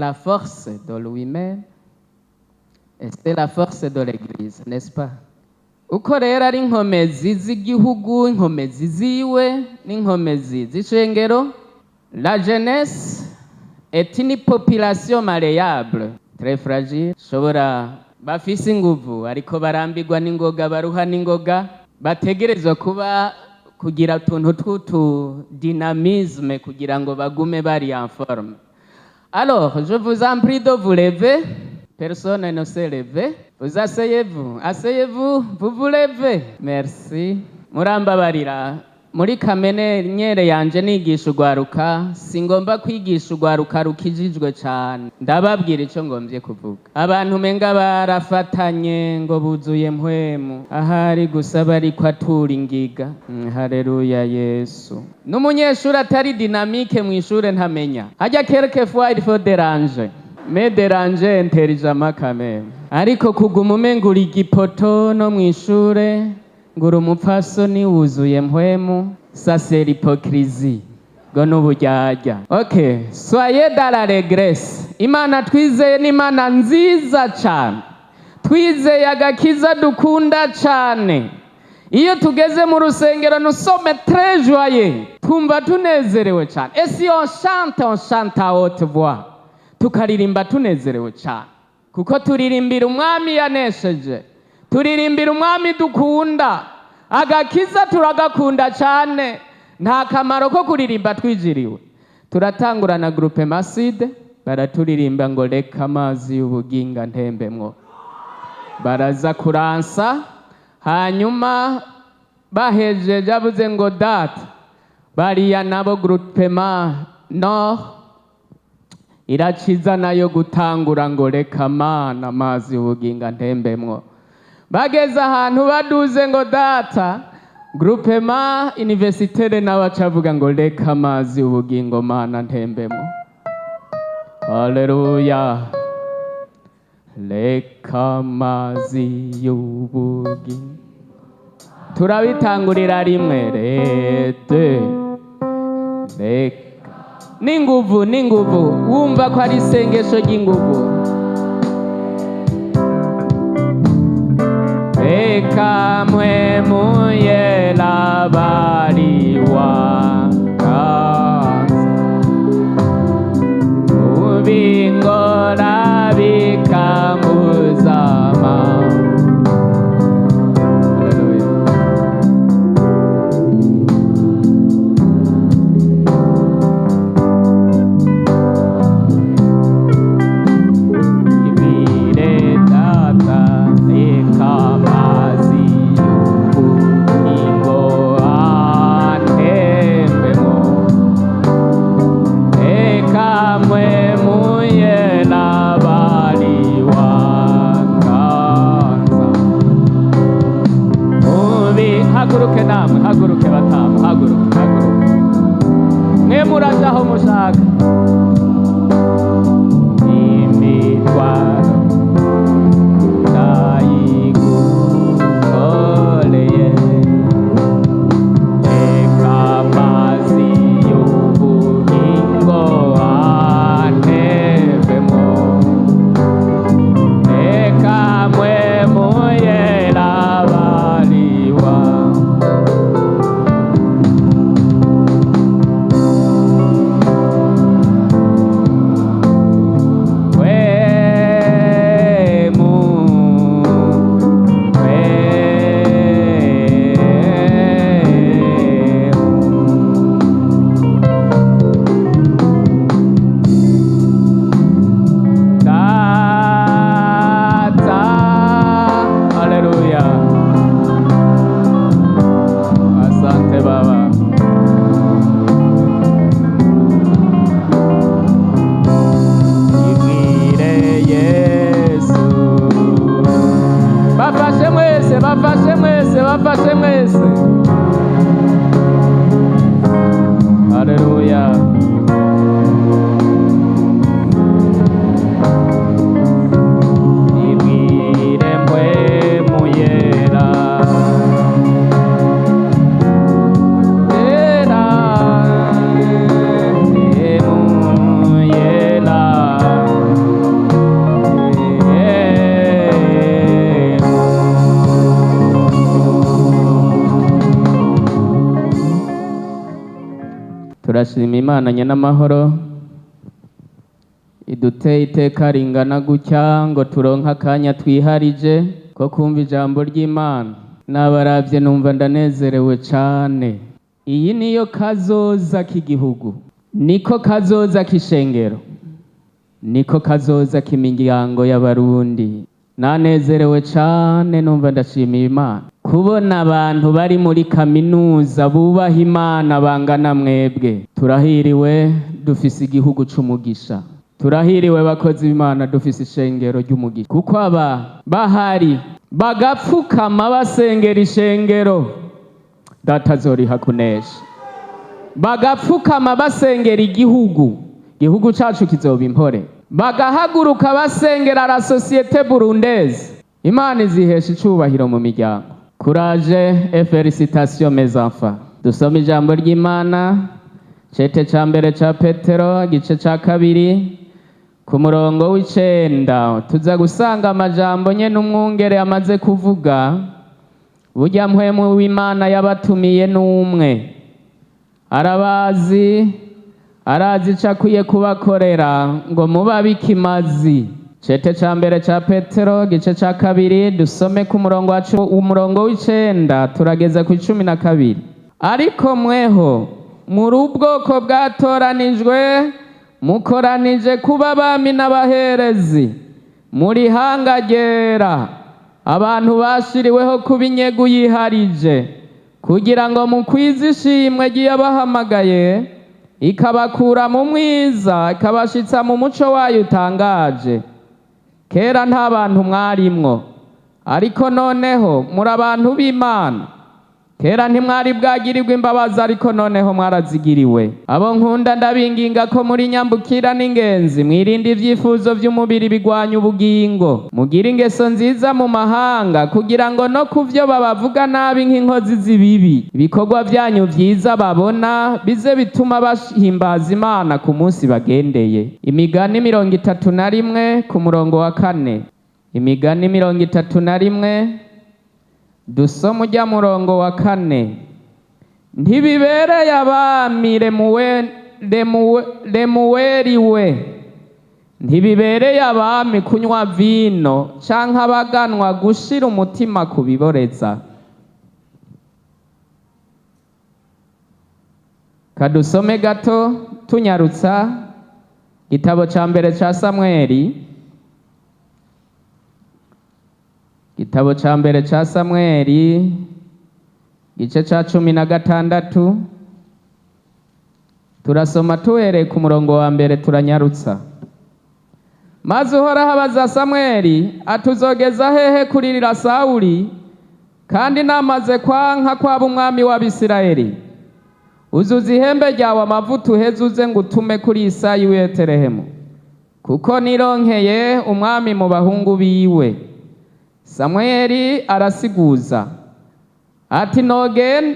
la force de lui-même et c'est la force de l'Église, n'est-ce pas? Uko rero ari inkomezi z'igihugu, inkomezi ziwe n'inkomezi z'ishengero. La jeunesse est une population malléable, très fragile, shobora bafise inguvu ariko barambirwa n'ingoga, baruha n'ingoga, bategerezwa kuba kugira utuntu tw'utu dynamisme kugira ngo bagume bari en forme. Alors, je vous en prie de vous lever. Personne ne s'est levé. Vous asseyez-vous, asseyez-vous, vous vous levez. Merci. Murambabarira, muri kamene nyere yanje nigisha urwaruka, singomba kwigisha urwaruka rukijijwe cane. Ndababwira ico ngombye kuvuga. Abantu umenga barafatanye ngo buzuye Mpwemu, ahari gusa bariko atura ingiga. Haleluya Yesu. N'umunyeshuri atari dynamique mw'ishure ntamenya. Hajya quelquefois il faut déranger, mais déranger intelligemment quand même. Ariko kuguma umenga uri igipoto no mw'ishure, ngo uri umupfasoni wuzuye Mpwemu, ça c'est l'hypocrisie, ngo n'uburyarya. Ok, soyez dans l'allégresse. Imana twizeye ni Imana nziza cane, twizeye agakiza dukunda cane. Iyo tugeze mu rusengero, nous sommes très joyeux, twumva tunezerewe cane. Et si on chante, on chante à haute voix, tukaririmba tunezerewe cane kuko turirimbira Umwami yanesheje, turirimbira Umwami dukunda. Agakiza turagakunda cyane, nta kamaro ko kuririmba twijiriwe. Turatangura na groupement Sud, baraturirimba ngo "Reka amazi y'ubuginga ntembemwo". Baraza kuransa, hanyuma bahejeje avuze ngo "Data", bariya nabo groupement Nord iraciza nayo gutangura ngo "Reka mana amazi y'ubuginga ntembemwo". Bageze ahantu baduze ngo "Data", groupement universitaire nawe acavuga ngo "Reka amazi y'ubugingo mana ntembemwo". Haleluya. Reka amazi y'ubugingo, turabitangurira rimwe rete. Reka n'inguvu, n'inguvu, wumva ko ari isengesho ry'inguvu. Reka Mpwemu Yera bariwa kanza ubingora bikambuzama. Haleluya. Ibire Data, reka amazi y'ubugingo antembemo, reka Mpwemu Yera bariwa nganza ubi. Haguruke namwe, haguruke batanu, haguruke, haguruke mwe, muraja aho mushaka. Imitwaro ndayigukoreye, reka amazi y'ubugingo antembemo, reka Mpwemu Yera bariwa. Mpwemu, Mpwemu. Data, haleluya. Asante Baba. Ibwire Yesu. Bafashe mwese, bafashe mwese, bafashe mwese. Haleluya. Ibwire Mpwemu Yera, Yera, Mpwemu Yera. Turashima Imana nyenamahoro iduteye iteka ringana gutya ngo turonke akanya twiharije ko kumva ijambo ry'Imana. Nabaravye numva ndanezerewe cane. Iyi niyo kazoza k'igihugu, niko kazoza k'ishengero, niko kazoza k'imiryango y'Abarundi. Nanezerewe cane numva ndashimiye Imana kubona abantu bari muri kaminuza bubaha Imana bangana mwebwe. Turahiriwe, dufise igihugu c'umugisha. Turahiriwe bakozi b'Imana, dufise ishengero ry'umugisha, kuko aba bahari bagapfukama basengera ishengero, Data azoriha kunesha. Bagapfukama basengera igihugu, igihugu cacu kizoba impore. Bagahaguruka basengera la société burundaise, Imana izihesha icubahiro mu miryango. Courage et félicitations, mes enfants. Dusome ijambo ry'Imana, cete ca mbere ca Petero, igice ca kabiri, ku murongo w'9. Tuza gusanga amajambo nyene umwungere amaze kuvuga. Burya Mpwemu w'Imana yabatumiye n'umwe, arabazi, arazi ico akwiye kubakorera ngo mubabe ikimazi. Cete ca mbere ca Petero, gice ca kabiri, dusome ku murongo wa umurongo w'9 turageza ku 12. Ariko mweho muri ubwoko bwatoranijwe, mukoranije kuba abami n'abaherezi, muri hanga ryera, abantu bashiriweho kuba inyegu yiharije, kugira ngo mukwize ishimwe ry'iyabahamagaye ikabakura mu mwiza ikabashitsa mu muco wayo utangaje. Kera nta bantu mwarimwo, ariko noneho muri abantu b'Imana. Kera ntimwari bwagirirwe imbabazi, ariko noneho mwarazigiriwe. Abo nkunda, ndabinginga ko muri nyambukira n'ingenzi, mwirinde ibyifuzo by'umubiri bigwanya ubugingo. Mugire ingeso nziza mu mahanga, kugira ngo no ku byo babavuga nabi nk'inkozi z'ibibi, ibikorwa byanyu byiza babona bize bituma bahimbaza Imana ku munsi bagendeye. Imigani 31 ku murongo wa 4. Imigani 31, dusoma ujya murongo wa 4. Ntibibereye abami, Lemuweli we, ntibibereye abami kunywa vino, canke abaganwa gushira umutima ku biboreza. Kadusome gato tunyarutsa, igitabo ca mbere ca Samweli, igitabo ca mbere ca Samweli, igice ca 16. Turasoma tuhereye ku murongo wa mbere, turanyarutsa. Maze Uhoraho abaza Samweli ati: "Uzogeza hehe kuririra Sawuli, kandi namaze kwanka kwaba umwami w'Abisirayeli? Uzuza ihembe ryawe amavuta, uheze uze ngutume kuri Isayi w'i Betelehemu, kuko nironkeye umwami mu bahungu biwe." Samweli arasiguza ati: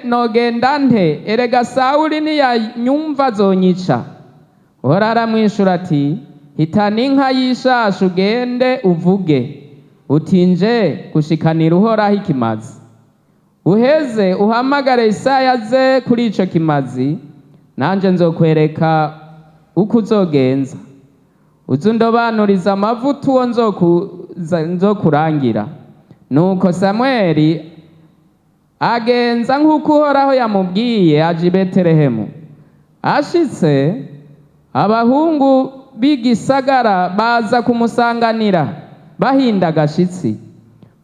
"Nogenda nte? Erega Sawuli niyanyumva azonyica." Uhoraho aramwishura ati: "Hitana inka y'ishasha, ugende uvuge uti: 'Nje gushikanira Uhoraho ikimazi.' Uheze uhamagare Isaya aze kuri ico kimazi, nanje nzokwereka uko uzogenza. Uze undobanurize amavuta uwo nzokurangira." Nuko Samweli agenza nk'uko Uhoraho yamubwiye, aja i Betelehemu. Ashitse, abahungu b'igisagara baza kumusanganira bahinda agashitsi.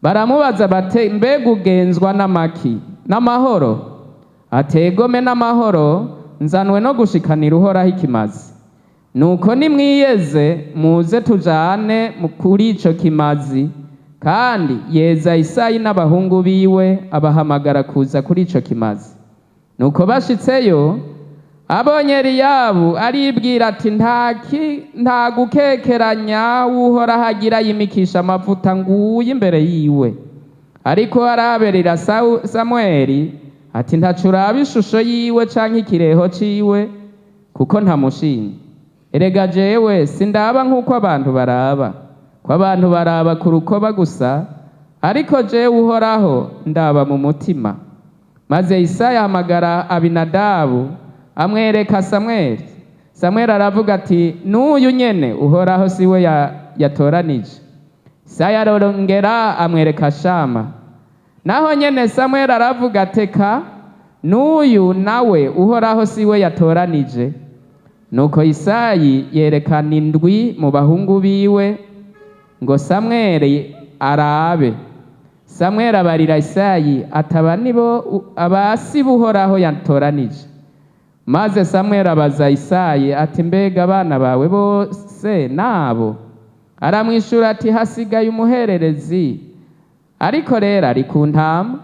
Baramubaza bati: "Mbega ugenzwa n'amaki? N'amahoro?" Ati: "Egome, n'amahoro, nzanwe no gushikanira Uhoraho ikimazi. Nuko nimwiyeze, muze tujane kuri ico kimazi." Kandi yeza Isayi n'abahungu biwe, abahamagara kuza kuri ico kimazi. Nuko bashitseyo, abonye Eliyabu aribwira ati: "Nta gukekeranya, Uhoraho agira yimikisha amavuta nguye imbere yiwe." Ariko araberera Samweli ati: "Ntaco uraba ishusho yiwe canke ikireho ciwe, kuko ntamushimye. Erega jewe sindaba nk'uko abantu baraba, ko abantu baraba ku rukoba gusa, ariko jewe Uhoraho ndaba mu mutima." Maze Isaya ahamagara Abinadabu. Amwereka Samweli. Samweli aravuga ati: "N'uyu nyene, Uhoraho si we yatoranije." Isayi arongera amwereka Shama. Naho nyene Samweli aravuga ati: "Eka, n'uyu nawe Uhoraho si we yatoranije." Nuko Isayi yerekana indwi mu bahungu biwe ngo Samweli arabe. Samweli abarira Isayi ati: "Aba nibo, aba si bo Uhoraho yatoranije." Maze Samweli abaza Isayi ati: "Mbega abana bawe bose nabo?" Aramwishura ati: "Hasigaye umuhererezi, ariko rero ari ku ntama."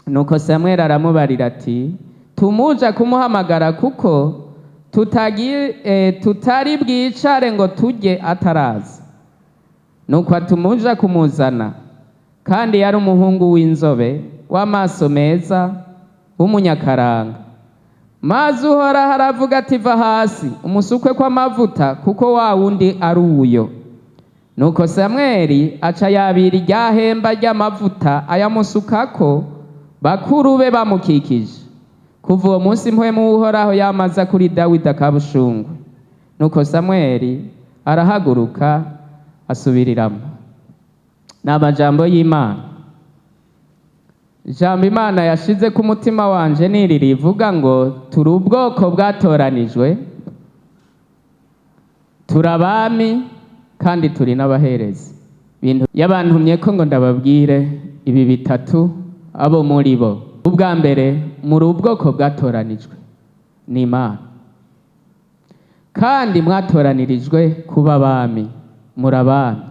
Nuko Samweli aramubarira ati: "Tumuja kumuhamagara, kuko tutari bwicare ngo turye ataraza." Nuko atumuja kumuzana. Kandi yari umuhungu w'inzobe, w'amaso meza, w'umunyakaranga. Maze Uhoraho aravuga ati: "Va hasi, umusukwe kw'amavuta, kuko wa wundi ari uyo." Nuko Samweli aca yabira irya hemba ry'amavuta, ayamusukako bakuru be bamukikije. Kuva uwo munsi Mpwemu w'Uhoraho yamaza kuri Dawidi akabushungwe. Nuko Samweli arahaguruka, asubiriramo. Ni amajambo y'Imana. Ijambo Imana yashize ku mutima wanje niri rivuga ngo: turi ubwoko bwatoranijwe, turi abami, kandi turi n'abaherezi. Ibintu yabantumye ko ngo ndababwire ibi bitatu abo muri bo. Ubwa mbere, muri ubwoko bwatoranijwe n'Imana, kandi mwatoranirijwe kuba abami. Muri abami,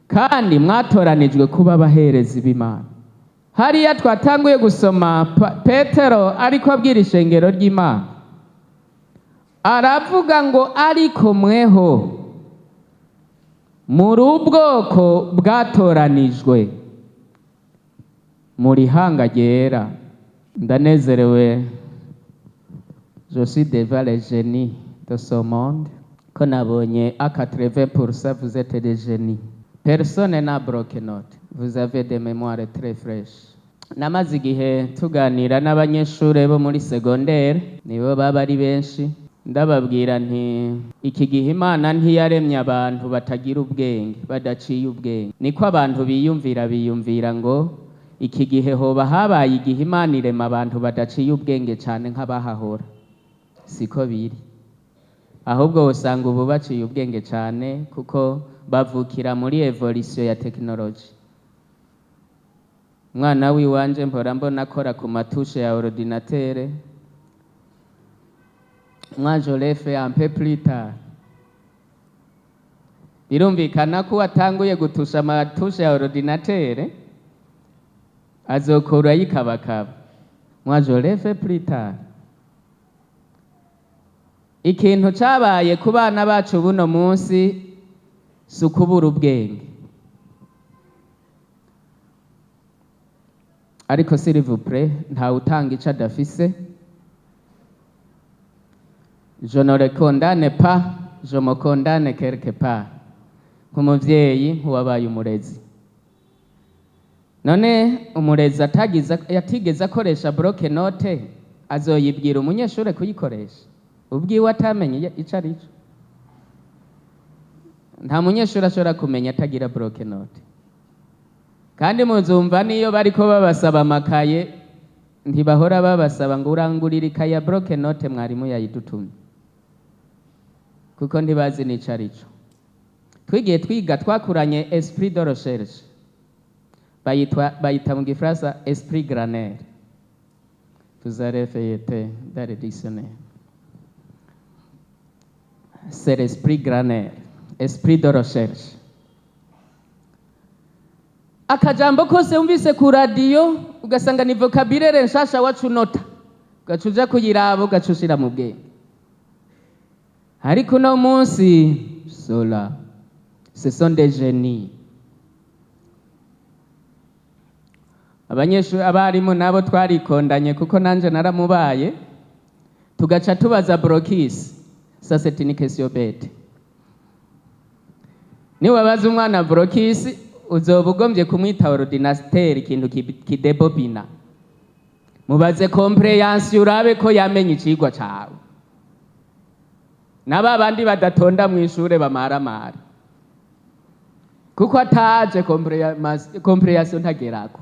kandi mwatoranijwe kuba abaherezi b'Imana. Hariya twatanguye gusoma, Petero ariko abwira ishengero ry'Imana, aravuga ngo: "Ariko mweho muri ubwoko bwatoranijwe, muri hanga ryera." Ndanezerewe, je suis devant les génies de ce monde, ko nabonye à 80% vous êtes des génies. Personne n'a bloc-notes, vous avez des mémoires très fraîches. Namaze igihe tuganira n'abanyeshure bo muri secondaire, nibo baba ari benshi. Ndababwira nti: "Iki gihe Imana ntiyaremye abantu batagira ubwenge, badaciye ubwenge. Niko abantu biyumvira, biyumvira ngo iki gihe hoba habaye igihe Imana irema abantu badaciye ubwenge cyane nk'abahahora. Siko biri. Ahubwo usanga ubu baciye ubwenge cyane, kuko bavukira muri évolution ya technologie." Umwana w'iwanje mpora mbona akora ku ma touches ya ordinateur. Moi, je l'ai fait un peu plus tard. Birumvikana ko watanguye gutusha ama touches ya ordinateur azokora yikabakaba. Moi, je l'ai fait plus tard. Ikintu cabaye ku bana bacu buno munsi si ukubura ubwenge. Ariko s'il vous plaît, ntawe utanga ico adafise. Je ne le condamne pas, je me condamne quelque part nk'umuvyeyi, nk'uwabaye umurezi. None umurezi atagize, yatigeze akoresha bloc-notes, azoyibwira umunyeshure kuyikoresha ubwiwe atamenye ico ari cyo? Nta munyeshuri ashobora kumenya atagira bloc-notes. Kandi muzumva niyo bariko babasaba amakaye, ntibahora babasaba ngo: "Urangurire ikaye ya bloc-notes, mwarimu yayidutumye," kuko ntibazi n'ico ari cyo. Twigiye twiga, twakuranye esprit de recherche, bayitwa, bayita mu Gifaransa esprit graneur. Vous allez feuilleter dans le dictionnaire, c'est l'esprit graneur, esprit de recherche. Akajambo kose wumvise ku radiyo, ugasanga ni vocabulaire nshasha, wacu nota, ugaca uja kuyiraba, ugaca ushira mu bwenge. Ariko uno munsi ceux-là, ce sont des génies. Abanyeshuri, abarimu nabo twarikondanye, kuko nanje naramubaye, tugaca tubaza blocus. Ça, c'est une question bête. Niwabaza umwana blocus, uzoba ugombye kumwita ordinateur, ikintu kidebobina. Mubaze compréhension, urabe ko yamenye icigwa cawe. N'aba bandi badatonda mu ishure bamaramara kuko ataje, compréhension ntagerako.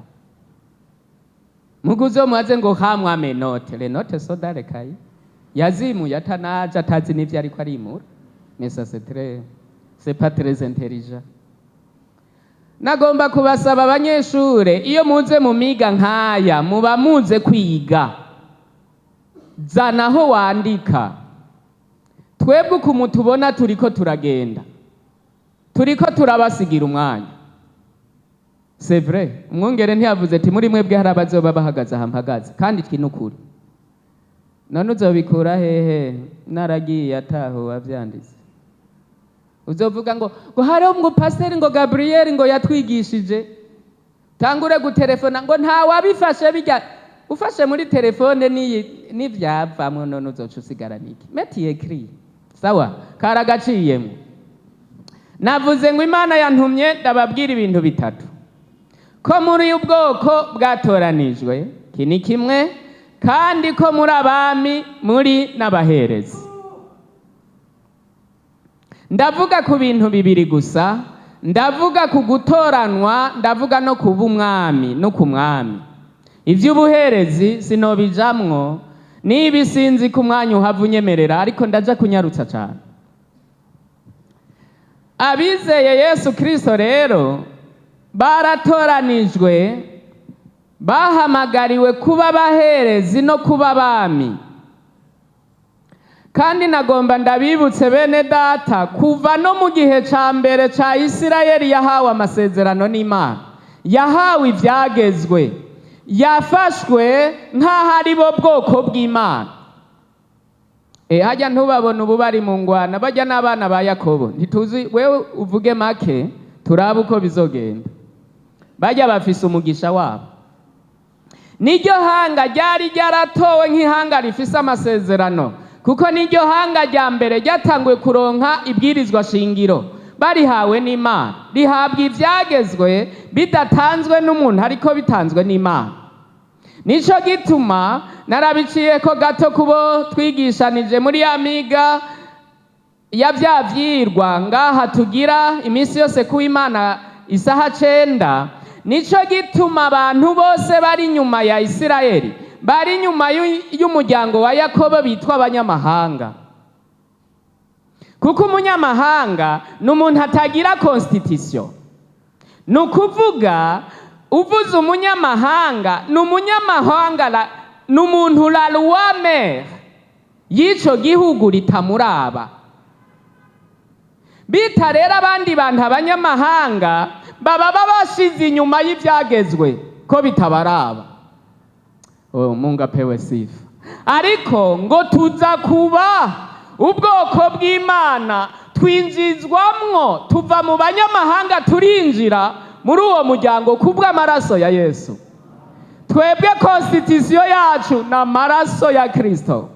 Muguzi mubaze ngo hamwame note, les notes sont dans les cahiers. Yazimuye atanaje, atazi n'ivyo ariko arimura. Mais ça, c'est pas très intelligent. Nagomba kubasaba, abanyeshure, iyo muze mu miga nk'aya, muba muze kwiga, zana aho wandika. Twebwe ukuntu tubona turiko turagenda, turiko turabasigira umwanya. C'est vrai, umwungere ntiyavuze ati muri mwebwe hari abazoba bahagaze aha mpagaze, kandi iki ni ukuri. None uzobikura hehe naragiye ataho wavyanditse? Uzovuga ngo hariho ngo pasiteri, ngo Gabriel, ngo yatwigishije. Tangure gutelefona ngo nta wabifashe bijya ufashe muri telefone niyi n'ivyavamwo. None uzoca usigara niki? Meti écrit, sawa, karagaciyemwo. Navuze ngo Imana yantumye ndababwira ibintu bitatu: ko muri ubwoko bwatoranijwe, iki ni kimwe, kandi ko muri abami, muri n'abaherezi. Ndavuga ku bintu bibiri gusa: ndavuga ku gutoranwa, ndavuga no kuba umwami no ku mwami. Iby'ubuherezi sinobijamwo niba sinzi ko umwanya uhava unyemerera, ariko ndaja kunyarutsa cyane. Abizeye Yesu Kirisito rero baratoranijwe, bahamagariwe kuba abaherezi no kuba abami. Kandi nagomba ndabibutse, bene data, kuva no mu gihe ca mbere ca Isirayeli yahawe amasezerano n'Imana, yahawe ivyagezwe, yafashwe nk'aho ari bo bwoko bw'Imana. Hajya ntubabona ubu bari mu ngwana, bajya n'abana ba Yakobo. Ntituzi, wewe uvuge make, turabe uko bizogenda. Bajya bafise umugisha wabo. Niryo hanga ryari ryaratowe nk'ihanga rifise amasezerano, kuko niryo hanga rya mbere ryatanguye kuronka ibwirizwa shingiro barihawe n'Imana, rihabwa ivyagezwe bidatanzwe n'umuntu ariko bitanzwe n'Imana. Nico gituma narabiciye ko gato kubo twigishanije muri ya miga ya bya vyirwa ngaha tugira iminsi yose ku Imana isaha 9. Nico gituma abantu bose bari inyuma ya Isirayeli, bari inyuma y'umuryango wa Yakobo, bitwa abanyamahanga, kuko umunyamahanga ni umuntu atagira constitution. Ni ukuvuga, uvuze umunyamahanga, ni umunyamahanga ni umuntu la loi mère y'ico gihugu ritamuraba. Bita rero abandi bantu abanyamahanga, baba babashize inyuma y'ibyagezwe ko bitabaraba. Oh, Mungu apewe sifa. Ariko ngo tuza kuba ubwoko bw'Imana, twinjizwamwo, tuva mu banyamahanga turinjira muri uwo muryango kubw'amaraso ya Yesu. Twebwe constitution yacu ni amaraso ya Kristo.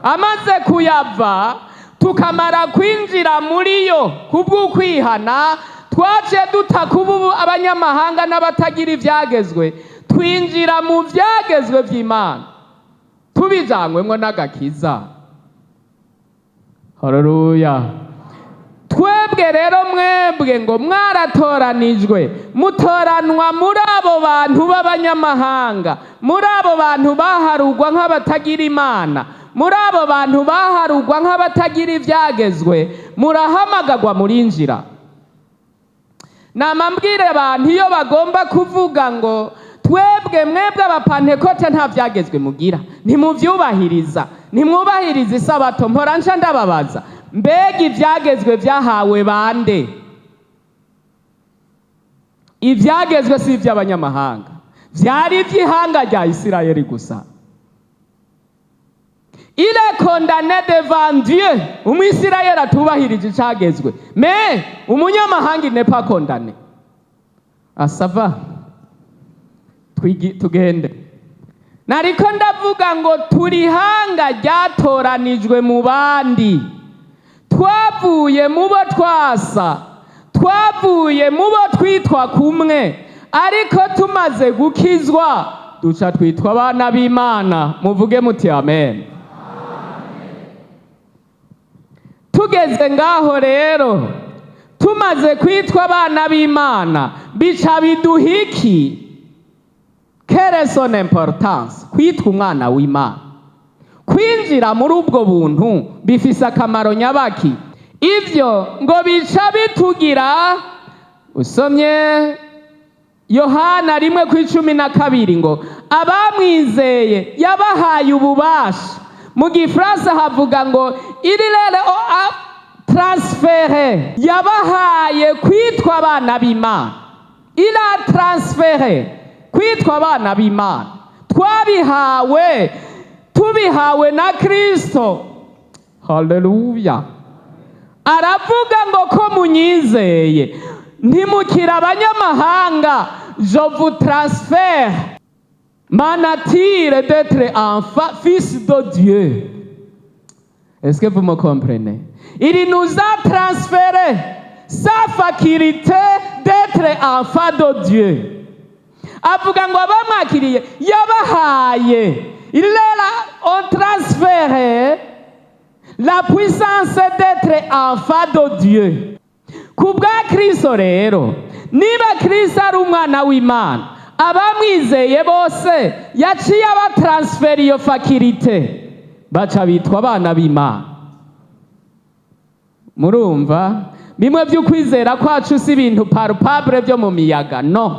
Amaze kuyava, tukamara kwinjira muri yo kubw'ukwihana, twaciye duta kuba ubu abanyamahanga n'abatagira ibyagezwe, twinjira mu byagezwe by'Imana tubijangwemwo n'agakiza. Haleluya! Twebwe rero, mwebwe ngo mwaratoranijwe, mutoranwa muri abo bantu b'abanyamahanga, muri abo bantu baharugwa nk'abatagira Imana, muri abo bantu baharugwa nk'abatagira ibyagezwe, murahamagagwa, murinjira. Namambwire abantu iyo bagomba kuvuga ngo twebwe, mwebwe Abapantekote nta byagezwe mugira, ntimubyubahiriza, ntimwubahiriza isabato, mpora nca ndababaza: mbega ibyagezwe byahawe bande? Ibyagezwe si iby'abanyamahanga, byari iby'ihanga rya Isirayeli gusa. Il est condamné devant Dieu, Umwisirayeli atubahirije icagezwe, mais umunyamahanga il n'est pas condamné. Asava tugende. Nariko ndavuga ngo turi hanga ryatoranijwe mu bandi, twavuye mu bo twasa, twavuye mu bo twitwa kumwe, ariko tumaze gukizwa Duca twitwa abana b'Imana. Muvuge muti amen. Tugeze ngaho rero, tumaze kwitwa abana b'Imana, bica biduha iki? Quelle est son importance? Kwitwa umwana w'Imana, kwinjira muri ubwo buntu, bifise akamaro nyabaki? Ivyo ngo bica bitugira, usomye Yohana 1:12 ngo abamwizeye yabahaye ububasha. Mu Gifaransa havuga ngo il leur a transféré, yabahaye kwitwa abana b'Imana. Il a transféré kwitwa abana b'Imana. Twabihawe, tubihawe na Kristo. Haleluya! Aravuga ngo ko munyizeye, ntimukira abanyamahanga, je vous transfère ma nature d'être enfant, fils de Dieu. Est-ce que vous me comprenez? Il nous a transféré sa faculté d'être enfant de Dieu. Avuga ngo abamwakiriye yabahaye, il leur a transféré la puissance d'être enfant de Dieu. Ku bwa Kristo rero, niba Kristo ari umwana w'Imana, abamwizeye bose yaciye abatransfera iyo faculté, baca bitwa abana b'Imana. Murumva, bimwe by'ukwizera kwacu si ibintu palpable byo mu miyaga, non,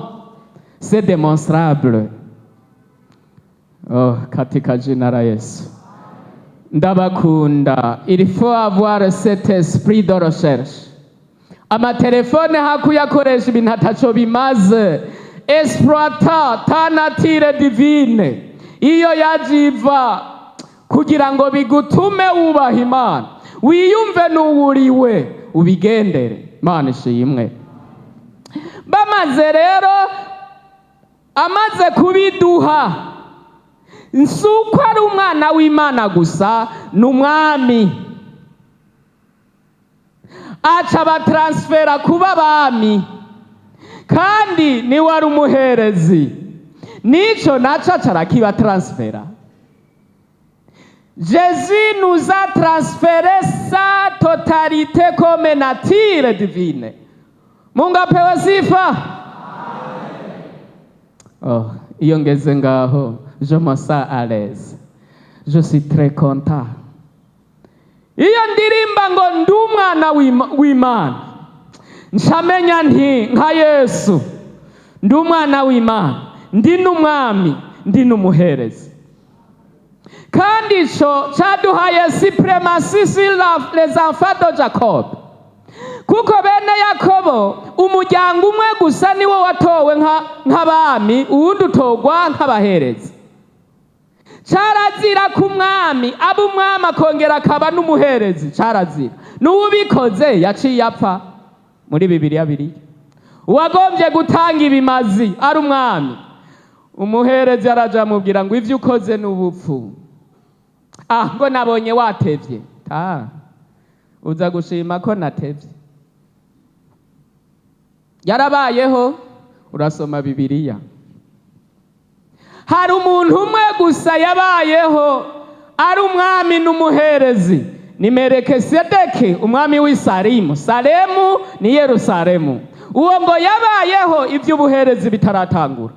c'est démonstrable. Oh, katika jina la Yesu, ndabakunda. Il faut avoir cet esprit de recherche. Amatelefone hakuyakoresha ibintu ataco bimaze, exploita ta nature divine iyo yajiva kugira ngo bigutume wubaha Imana, wiyumve n'uwuriwe, ubigendere. Imana ishimwe. Bamaze rero, amaze kubiduha, si uko ari umwana w'Imana gusa, ni umwami, aca abatransfera kuba abami, kandi niwe ari umuherezi, nico naco aca arakibatransfera. Jésus nous a transféré sa totalité comme nature divine. Mungu apewe sifa. Oh, iyo ngeze ngaho, je me sens à l'aise. Je suis très content. Iyo ndirimba ngo ndi umwana w'Imana, ncamenya nti nka Yesu ndi umwana w'Imana, ndi n'umwami, ndi n'umuherezi. Kandi ico caduhaye suprématie sur les enfants de Jacob, kuko bene Yakobo umuryango umwe gusa niwo watowe nk'abami, uwundi utogwa nk'abaherezi. Carazira ko umwami aba umwami akongera akaba n'umuherezi, carazira. N'uwubikoze yaciye apfa. Muri Bibiliya biriya, uwagombye gutanga ibimazi ari umwami, umuherezi araja amubwira ngo ivyo ukoze ni ubupfu. Ah, ngo nabonye watevye, ta uza gushima ko natevye. Yarabayeho, urasoma Bibiliya. Hari umuntu umwe gusa yabayeho ari umwami n'umuherezi, ni Merekesedeki, umwami w'i Salimu. Salemu ni Yerusalemu. Uwo ngo yabayeho iby'ubuherezi bitaratangura.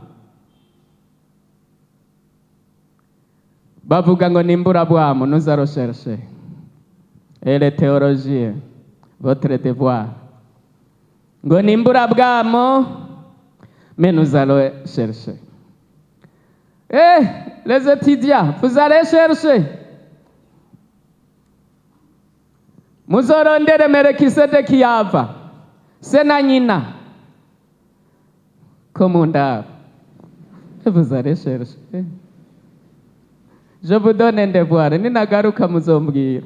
Bavuga ngo ni imburabwamu. Nous allons chercher et les théologiens, votre devoir, ngo ni imburabwamo, mais nous allons chercher. Eh, les étudiants, vous allez chercher. Muzorondere Merekisedeki yava se na nyina ko mu ndabo. Vous allez chercher. Je vous donne un devoir. Ninagaruka muzombwira.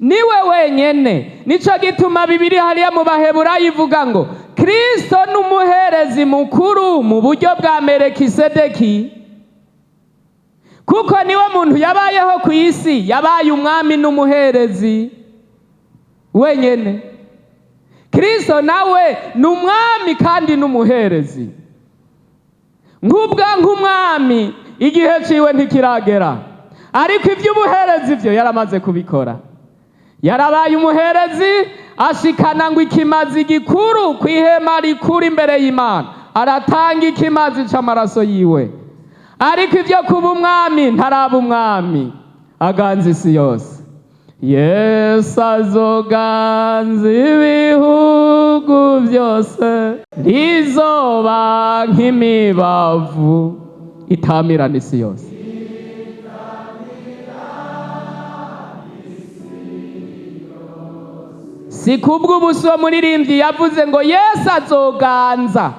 Niwe wenyene. Nico gituma Bibiri hariya mu Baheburayo ivuga ngo Kristo n'umuherezi mukuru mu buryo bwa Merekisedeki, kuko niwe muntu yabayeho ku isi yabaye umwami n'umuherezi wenyene. Kristo nawe ni umwami kandi n'umuherezi. Nk'ubwa nk'umwami, igihe ciwe ntikiragera, ariko iby'ubuherezi byo yaramaze kubikora. Yarabaye umuherezi, ashikana ngo ikimazi gikuru ku ihema rikuru imbere y'Imana, aratanga ikimazi c'amaraso yiwe. Ariko ibyo kuba umwami, ntaraba umwami aganza isi yose. Yesu azoganza ibihugu byose, rizoba nk'imibavu itamirana isi yose. Si kubw'ubuso muririmbyi yavuze ngo Yesu azoganza,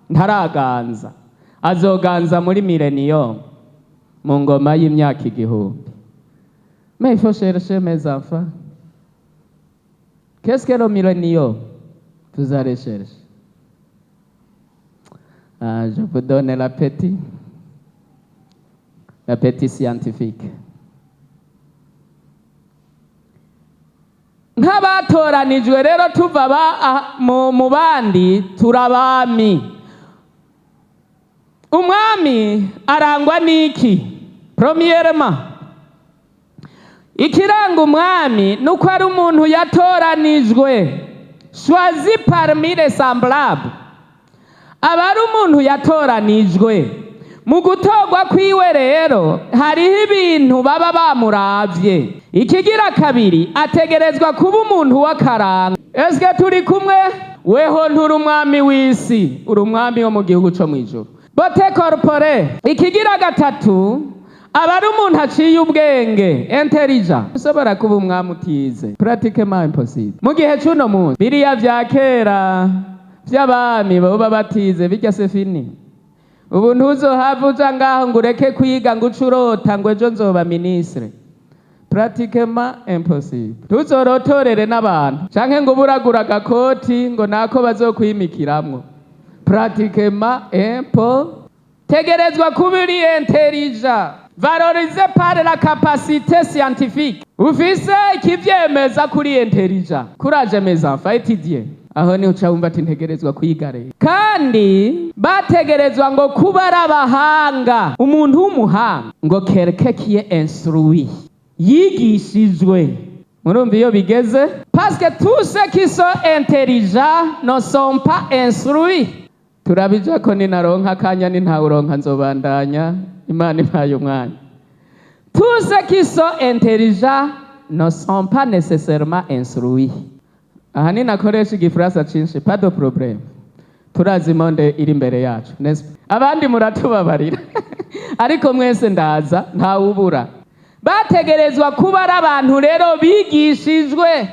ntaraganza, azoganza muri millennium, mu ngoma y'imyaka 1000. Mais il faut chercher, mes enfants. Qu'est-ce que le millénium? Vous allez chercher. Ah, je vous donne l'appétit scientifique. Nk'abatoranijwe rero tuva mu bandi, turabami. Umwami arangwa n'iki? Premièrement, ikiranga umwami ni uko ari umuntu yatoranijwe, choisi parmi les semblables. Aba ari umuntu yatoranijwe. Mu gutorwa kwiwe rero hariho ibintu baba bamuravye. Ikigira kabiri, ategerezwa kuba umuntu w'akaranga. Eske turi kumwe? Weho nturi umwami w'isi, uri umwami wo mu gihugu co mw'ijuru. Beauté corporelle. Ikigira gatatu, aba ari umuntu aciye ubwenge, intelligent. Ushobora kuba umwami utize? Pratiquement impossible mu gihe c'uno munsi. Biriya vya kera vy'abami boba batize, birya c'est fini. Ubu ntuzohava uja ngaho ngo ureke kwiga, ngo uce urota ngo ejo nzoba ministre. Pratiquement impossible. Ntuzorotorere n'abantu canke ngo uburagura agakoti ngo nako bazokwimikiramwo. Pratiquement impo. Tegerezwa kuba uri intelligent, valorisé par la capacité scientifique, ufise ikivyemeza kuri intelligent. Courage, mes enfants, étudiez. Aho niho uca wumva ati ntegerezwa kwiga rero. Kandi bategerezwa ngo kuba ari abahanga. Umuntu w'umuhanga ngo quelqu'un qui est instruit, yigishijwe. Murumva iyo bigeze? Parce que tous ceux qui sont intelligents ne sont pas instruits. Turabija ko ninaronka akanya, ni ntawuronka nzobandanya, Imana impaye umwanya. Tous ceux qui sont intelligents ne sont pas nécessairement instruits. Aha ninakoresha igifaransa cinshi, pas de problème, turazi monde iri imbere yacu, n'est-ce pas? Abandi muratubabarira, ariko mwese ndaza ntawubura. Bategerezwa kuba ari abantu rero bigishijwe,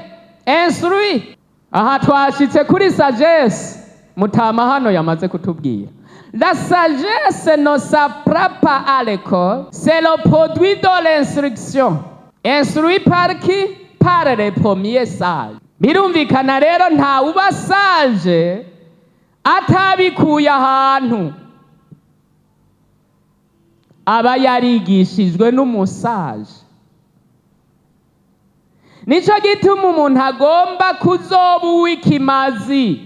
instruit. Aha twashitse kuri sagesse. Mutama hano yamaze kutubwira: la sagesse ne s'apprend pas à l'école, c'est le produit de l'instruction. Instruit par qui? Par les premiers sages. Birumvikana rero, ntawuba sage atabikuye ahantu, aba yarigishijwe n'umu sage. Nico gituma umuntu agomba kuzoba uw'ikimazi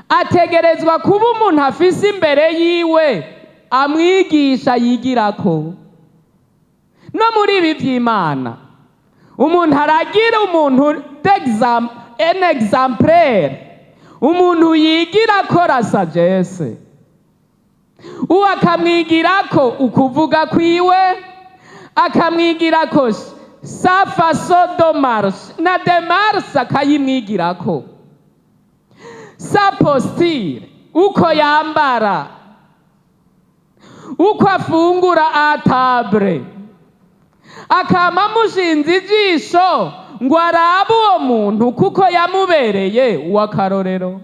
ategerezwa kuba umuntu afise imbere yiwe amwigisha yigirako. No muri ibi by'Imana, umuntu aragira umuntu un exemplaire, umuntu yigira ko la sagesse, uwo akamwigirako ukuvuga kwiwe, akamwigirako sa façon de marche na démarche, akayimwigirako sa posture, uko yambara, uko afungura à table, akama amushinze ijisho ngo arabe uwo muntu kuko yamubereye uw'akarorero.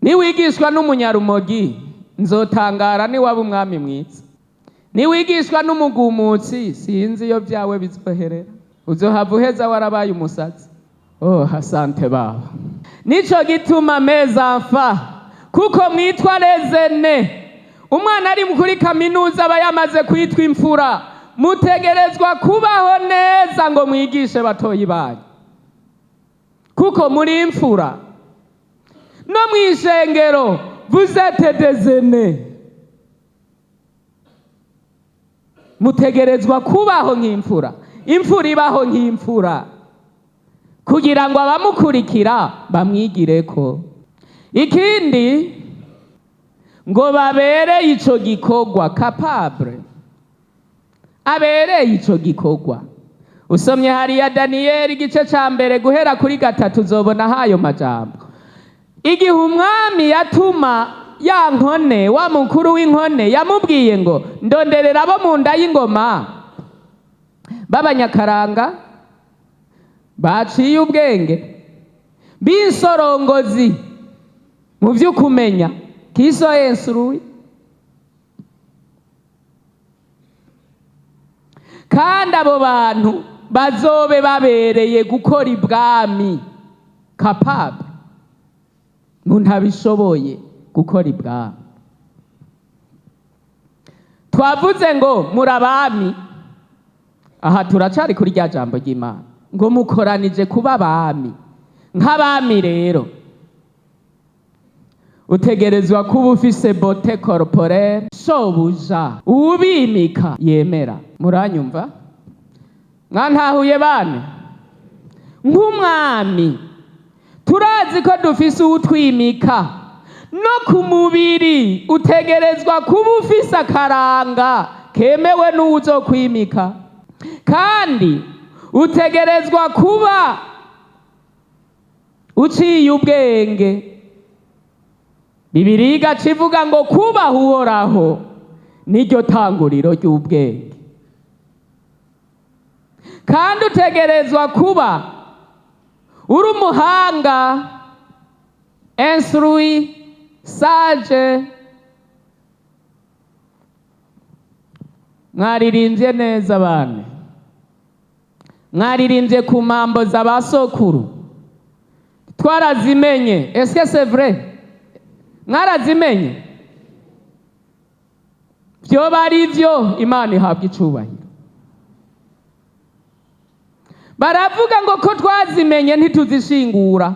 Niwigishwa n'umunyarumogi, nzotangara niwaba umwami mwiza. Niwigishwa n'umugumutsi, sinzi iyo byawe bizoherera, uzohava uheza warabaye umusazi. Oh, asante baba. Nico gituma, mes enfants, kuko mwitwa les aînés, umwana ari kuri kaminuza aba yamaze kwitwa imfura. Mutegerezwa kubaho neza ngo mwigishe batoyi banyu, kuko muri imfura. No mu ishengero, vous êtes des aînés. Mutegerezwa kubaho nk'imfura. Imfura ibaho nk'imfura kugira ngo abamukurikira bamwigireko. Ikindi, ngo babereye ico gikorwa, capable, abereye ico gikorwa. Usomye hariya Daniyeli igice ca 1 guhera kuri 3, uzobona hayo majambo. Igihe umwami yatuma ya nkone, wa mukuru w'inkone yamubwiye ngo: "Ndonderera abo mu nda y'ingoma b'abanyakaranga, baciye ubwenge, b'insorongozi mu vy'ukumenya, kiso instruits, kandi abo bantu bazobe babereye gukora ibwami." Capable, umuntu abishoboye gukora ibwami. Twavuze ngo muri abami. Aha turacari kuri rya jambo ry'Imana ngo mukoranije kuba abami. Nk'abami rero, utegerezwa kuba ufise beauté corporelle shobuja uwubimika yemera. Muranyumva? Mwantahuye bane? Nk'umwami, turazi ko dufise uwutwimika. No ku mubiri utegerezwa kuba ufise akaranga kemewe n'uwuzokwimika, kandi utegerezwa kuba uciye ubwenge. Bibiliya igaca ivuga ngo kubaha Uhoraho niryo tanguriro ry'ubwenge. Kandi utegerezwa kuba uri umuhanga, instruit, sage. Mwaririmbye neza bane, mwaririmbye ku mambo za ba sokuru, twarazimenye. Est-ce que c'est vrai? Mwarazimenye? Vyoba ari vyo, Imana ihabwa icubahiro. Baravuga ngo ko twazimenye ntituzishingura.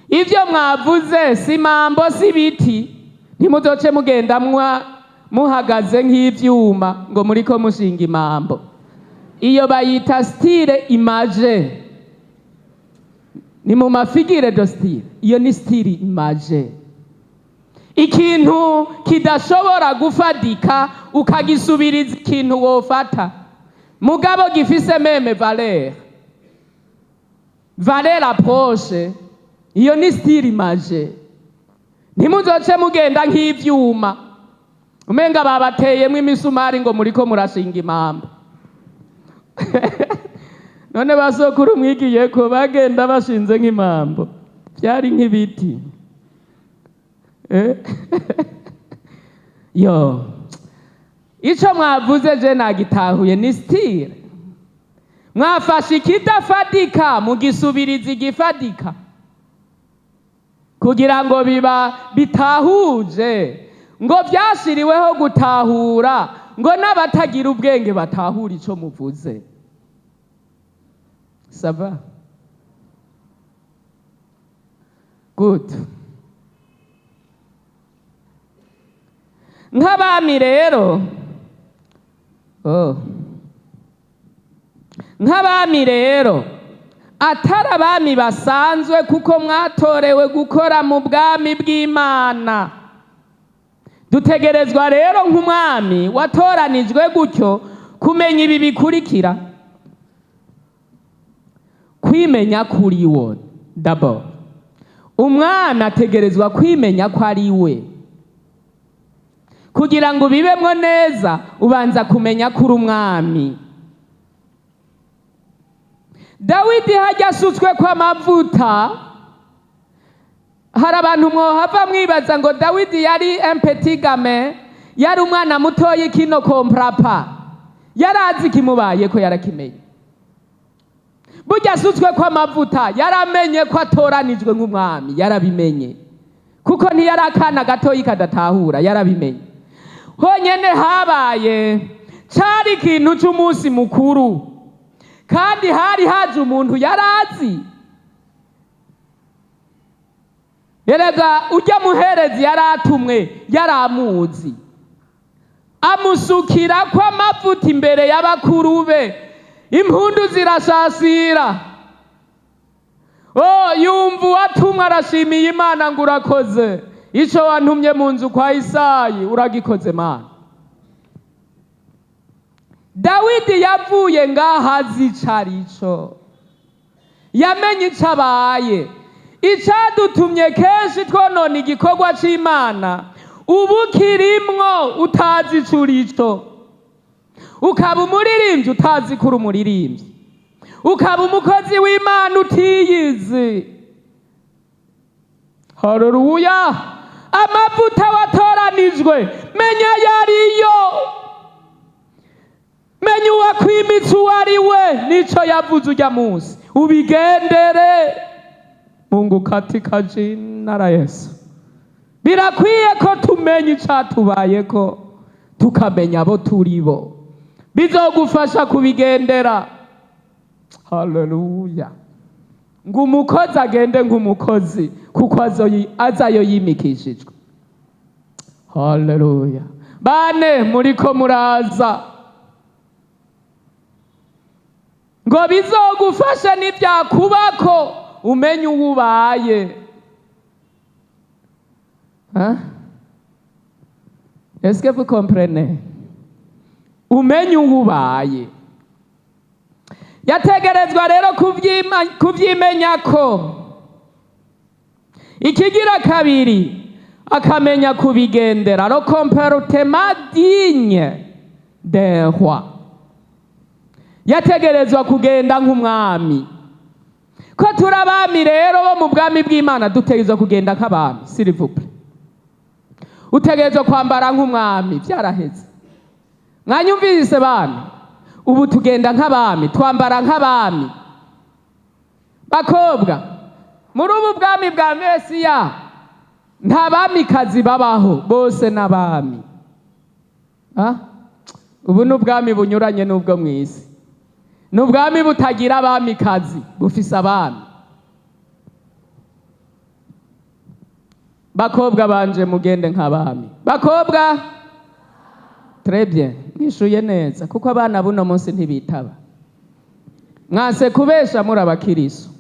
Ivyo mwavuze si mambo, si biti. Ntimuzoce mugenda mwa muhagaze nk'ivyuma ngo muriko mushinga imambo. Iyo bayita style imagé, ni mu ma figures de style. Iyo ni style imagé, ikintu kidashobora gufadika ukagisubiriza ikintu wofata, mugabo gifise même valeur approche. Iyo ni style imagé. Ntimuzoce mugenda nk'ivyuma, umenga babateyemwo imisumari ngo muriko murashinga imamba. None basokuru mwigiye ko bagenda bashinze nk'imambo, vyari nk'ibiti. Yo, ico mwavuze je nagitahuye, ni style. Mwafashe ikidafadika mugisubiriza igifadika kugira ngo biba bitahuje, ngo vyashiriweho gutahura, ngo n'abatagira ubwenge batahura ico muvuze. Ça va? Good. Nk'abami rero, oh, nk'abami rero, atari abami basanzwe, kuko mwatorewe gukora mu bwami bw'Imana. Dutegerezwa rero nk'umwami watoranijwe gutyo kumenya ibi bikurikira: kwimenya kuri wo. D'abord, umwami ategerezwa kwimenya ko ari we. Kugira ngo ubibemwo neza, ubanza kumenya ko uri umwami. Dawidi hajya asutswe ko amavuta, hari abantu mwohava mwibaza ngo Dawidi yari un petit gamin, yari umwana mutoyi qui ne comprend pas. Yari azi ikimubaye ko yarakimenye. Burya asutswe ko amavuta, yaramenye ko atoranijwe nk'umwami. Yarabimenye, kuko ntiyari akana gatoyi kadatahura. Yarabimenye. Honyene habaye cari ikintu c'umunsi mukuru, kandi hari haje umuntu yarazi. Erega ujya muherezi yaratumwe, yaramuzi. Amusukira ko amavuta imbere y'abakuru be, impundu zirasasira. Oh, yumva uwatumwe arashimiye Imana ngo: "Urakoze, icyo wantumye mu nzu kwa Isayi uragikoze, Mana." Dawidi yavuye ngaho azi ico arico, yamenye ico abaye. Icadutumye kenshi twonona igikorwa c'Imana, ubu kirimwo utazi ico urico, ukaba umuririmbyi utazi ko uri umuririmbyi, ukaba umukozi w'Imana utiyizi. Haleluya! Amavuta watoranijwe, menya yariyo, menya uwakwimitse uwo ari we n'ico yavuze ujya munsi, ubigendere. Mungu, katika jina la Yesu, birakwiye ko tumenya icatubayeko, tukamenya abo turi bo, bizogufasha kubigendera. Haleluya! Ngo umukozi agende nk'umukozi, kuko azayo yimikishijwe. Haleluya! Bane muriko muraza, ngo bizogufashe n'ibyakubako umenye uwo ubaye. Hein? Est-ce que vous comprenez? Umenye uwo ubaye. Yategerezwa rero kuvyimenya ko ikigira kabiri, akamenya kubigendera, le comportement digne d'un roi. Yategerezwa kugenda nk'umwami. Ko turi abami rero bo mu bwami bw'Imana, dutegerezwa kugenda nk'abami. S'il vous plaît, utegerezwa kwambara nk'umwami. Byaraheze, mwanyumvise bana? Ubu tugenda nk'abami, twambara nk'abami. Bakobwa, muri ubu bwami bwa Mesiya nta bamikazi babaho, bose n'abami. Ah? Ubu ni ubwami bunyuranye n'ubwo mu isi, ni ubwami butagira abamikazi, bufise abami. Bakobwa banje, mugende nk'abami. Bakobwa, très bien, mwishuye neza, kuko abana buno munsi ntibitaba. Mwase kubesha, muri abakiriso,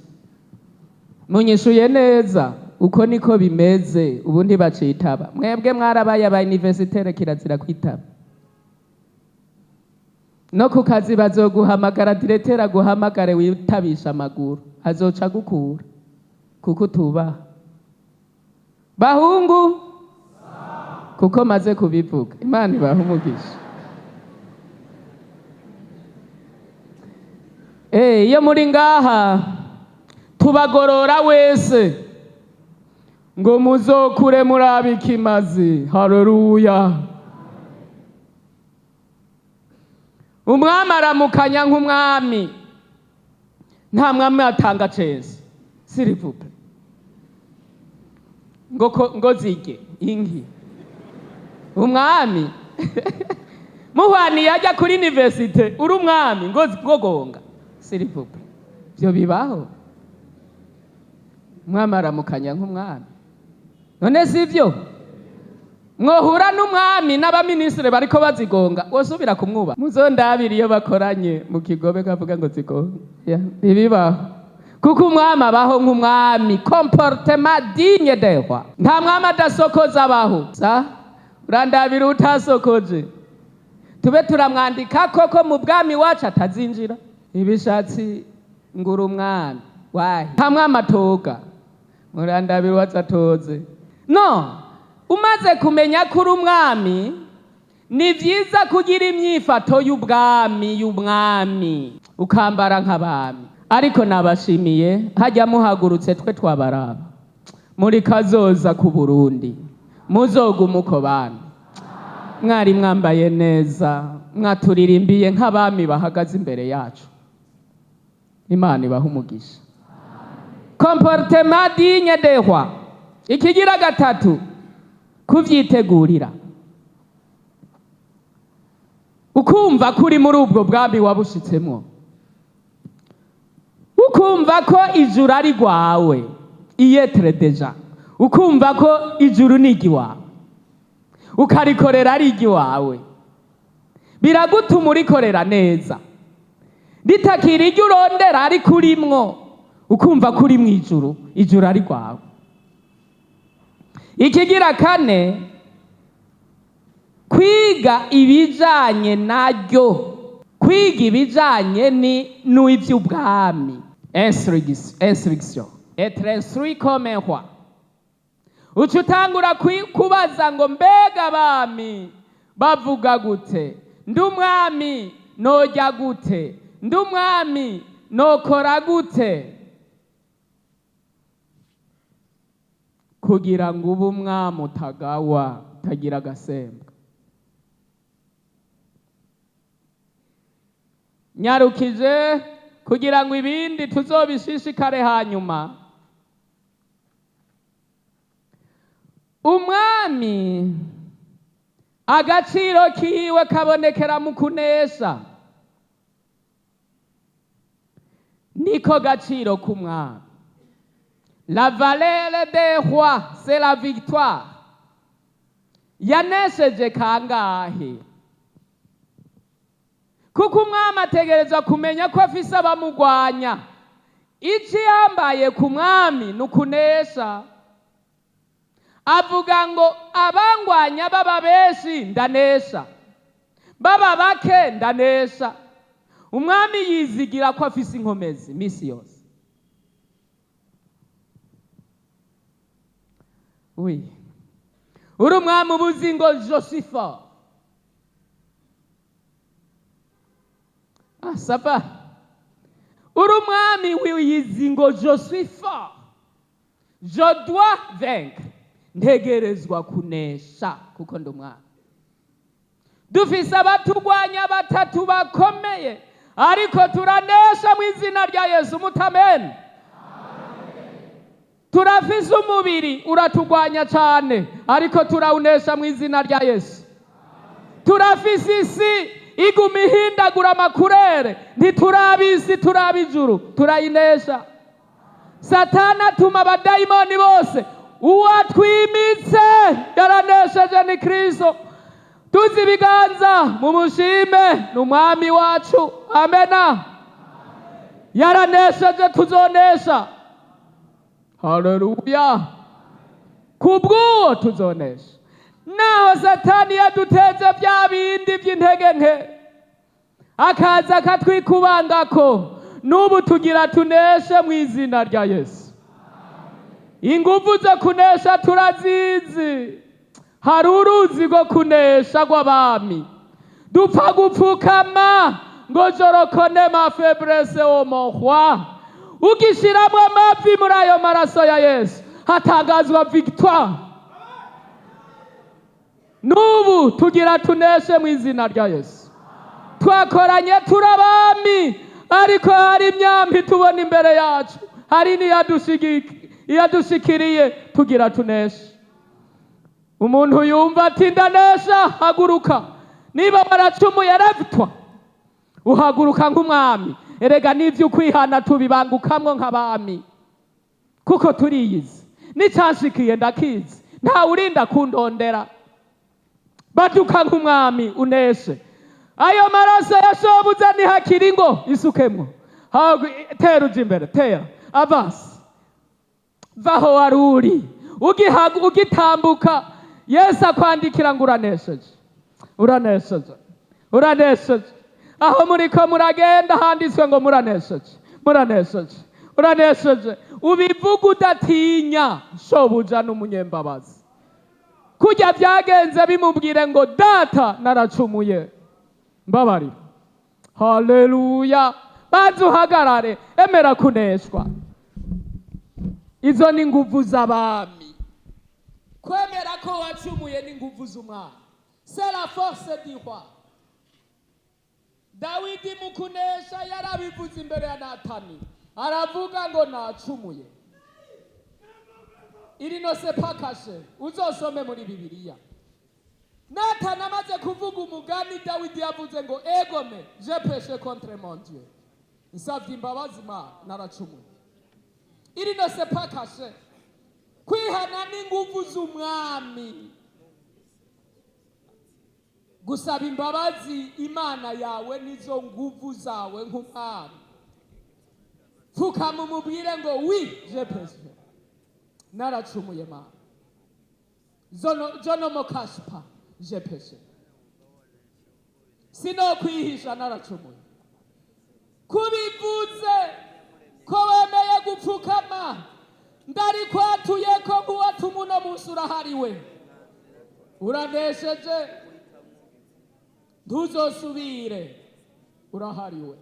munyishuye neza. Uko niko bimeze, ubu ntibacitaba. Mwebwe mwarabaye aba universitaires, kirazira kwitaba. No ku kazi bazoguhamagara, directeur aguhamagare witabisha amaguru, azoca agukura kuko utubaha. Bahungu, kuko maze kubivuga, Imana ibaha umugisha. Iyo muri ngaha tubagorora wese ngo muzokure murabe ikimazi. Haleluya! Umwami aramukanya nk'umwami. Nta mwami atanga cese, s'il vous plaît, ngo ngo zige inki. Umwami muhwaniye ajya kuri université, uri umwami, ngo gonga, s'il vous plaît, byo bibaho? Umwami aramukanya nk'umwami. None si byo mwohura n'umwami n'abaminisitiri bariko bazigonga, wosubira kumwuba? Muzondabira iyo bakoranye mu kigobe kavuga ngo zigonga. Ya, ntibibaho, kuko umwami abaho nk'umwami, comportement digne de roi. Nta mwami adasokoza abaho. Sa urandabira utasokoje, tube turamwandika koko mu bwami wacu atazinjira. Ibishatsi ngura umwami wahi? Nta mwami atoga. Murandabira uwacu atoze. No umaze kumenya ko uri umwami, ni byiza kugira imyifato y'ubwami, y'umwami, ukambara nk'abami. Ariko nabashimiye, hajya muhagurutse twe twabaraba muri kazoza ku Burundi, muzoguma uko bana. Mwari mwambaye neza, mwaturirimbiye nk'abami bahagaze imbere yacu. Imana ibaha umugisha. Comportement digne de roi. Ikigira gatatu, kuvyitegurira, ukumva ko uri muri ubwo bwami wabushitsemwo, ukumva ko ijuru ari rwawe, iyetere déjà, ukumva ko ijuru ni iry'iwawe, ukarikorera ari iry'iwawe. Biragutuma urikorera neza, ritakira iryo urondera, ariko urimwo ukumva ko uri mu ijuru, ijuru ari rwawe. Ikigira kane, kwiga ibijanye naryo, kwiga ibijanye ni n'ivy'ubwami. Instruction, être instruit comme un roi. Uca utangura kubaza ngo: "Mbega abami bavuga gute? Ndi umwami nojya gute? Ndi umwami nokora gute?" Kugira ngo ube umwami utagawa, utagira agasembwa. Nyarukije kugira ngo ibindi tuzobishishikare hanyuma. Umwami agaciro kiwe kabonekera mu kunesha, niko gaciro k'umwami. La valeur des rois, c'est la victoire. Yanesheje kangahe? Kuko umwami ategerezwa kumenya ko afise abamugwanya. Ici yambaye ku mwami ni ukunesha. Avuga ngo: "Abangwanya baba benshi ndanesha, baba bake ndanesha." Umwami yizigira ko afise inkomezi misi yose. Oui, uri umwami uba uzi ngo: "Je suis fort." Ah, ça va. Uri umwami wiyizi ngo: "Je suis fort, je dois vaincre, ntegerezwa kunesha kuko ndi umwami." Dufise abatugwanya batatu bakomeye, ariko turanesha mu izina rya Yesu. Mutameni. Turafise umubiri uratugwanya cyane, ariko turawunesha mu izina rya Yesu. Turafise isi iguma ihindagura amakurere, ntiturabisi, turaba ijuru, turayinesha. Satani atuma abadayimoni bose, uwatwimitse yaranesheje, ni Kristo. Tuzi ibiganza mumushime, ni umwami wacu. Amena. Yaranesheje, tuzonesha. Haleluya! Kubw'uwo tuzonesha, naho Satani yaduteze bya bindi by'intege nke, akaza akatwikubangako, n'ubu tugira tuneshe mu izina rya Yesu. Ingufu zo kunesha turazizi. Hari uruzi rwo kunesha rw'abami. Dupfa gupfukama ngo: "Je reconnais ma faiblesse, ô mon roi." Ugishiramwo amavi muri ayo maraso ya Yesu, hatangazwa victoire. N'ubu tugira tuneshe mu izina rya Yesu. Twakoranye turi abami, ariko hari imyambi tubona imbere yacu, hari n'iyadushikiriye. Tugira tuneshe. Umuntu yumva ati: "Ndanesha," haguruka. Niba waracumuye, lève-toi, uhaguruka nk'umwami. Erega n'ibyo ukwihana tubibangukamwo nk'abami, kuko turiyizi. N'icyanshikiye ndakizi, ntawe urinda kundondera. Baduka nk'umwami, uneshe. Ayo maraso ya shobuza ntihakiri ngo isukemwo. Tera uja imbere, tera, avance, vaho wari uri. Ugitambuka, Yesu akwandikira ngo: "Uranesheje, uranesheje, uranesheje." Aho muriko muragenda handitswe ngo: "Muranesheje, muranesheje, uranesheje." Ubivuga udatinya. Shobuja n'umunyembabazi. Kurya byagenze, bimubwire ngo: "Data, naracumuye, mbabarira." Haleluya! Banza uhagarare, emera kuneshwa. Izo ni nguvu z'abami. Kwemera ko wacumuye ni nguvu z'umwami, c'est la force du roi. Dawidi mu kunesha yarabivuze imbere ya Natani, aravuga ngo: "Nacumuye." Il ne s'est pas caché. Uzosome muri Bibiliya, Natani amaze kuvuga umugani, Dawidi yavuze ngo: "Egome, j'ai péché contre mon Dieu, nsavye imbabazi Mana, naracumuye." Il ne s'est pas caché. Kwihana n'inguvu z'umwami. Gusaba imbabazi Imana yawe nizo nguvu zawe nk'umwami. Pfukama umubwire ngo: "Oui, j'ai péché, naracumuye Mana. Je ne me cache pas, j'ai péché, sinokwihisha, naracumuye." Kubivuze ko wemeye gupfukama, ndarikwatuye ko nk'uwatuma uno munsi urahariwe, uranesheje, ntuzosubire, urahariwe.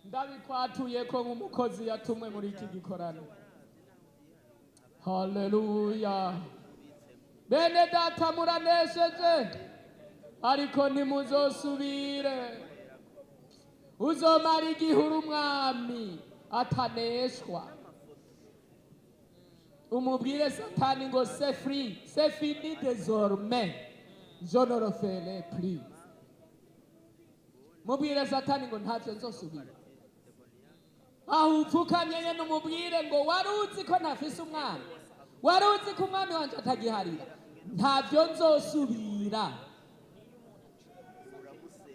Ndabikwatuye ko nk'umukozi yatumwe muri iki gikorano. Haleluya! Bene data, muranesheje, ariko ntimuzosubire. Uzomara igihe uri umwami ataneshwa. Umubwire Satani ngo: "C'est free, c'est fini, désormais je ne le ferai plus." Mubwire Satani ngo: "Ntacyo nzosubira." Aho upfukamye nyene umubwire ngo: "Wari uzi ko ntafise umwana? Wari uzi ko umwami wanje atagiharira? Ntabyo nzosubira."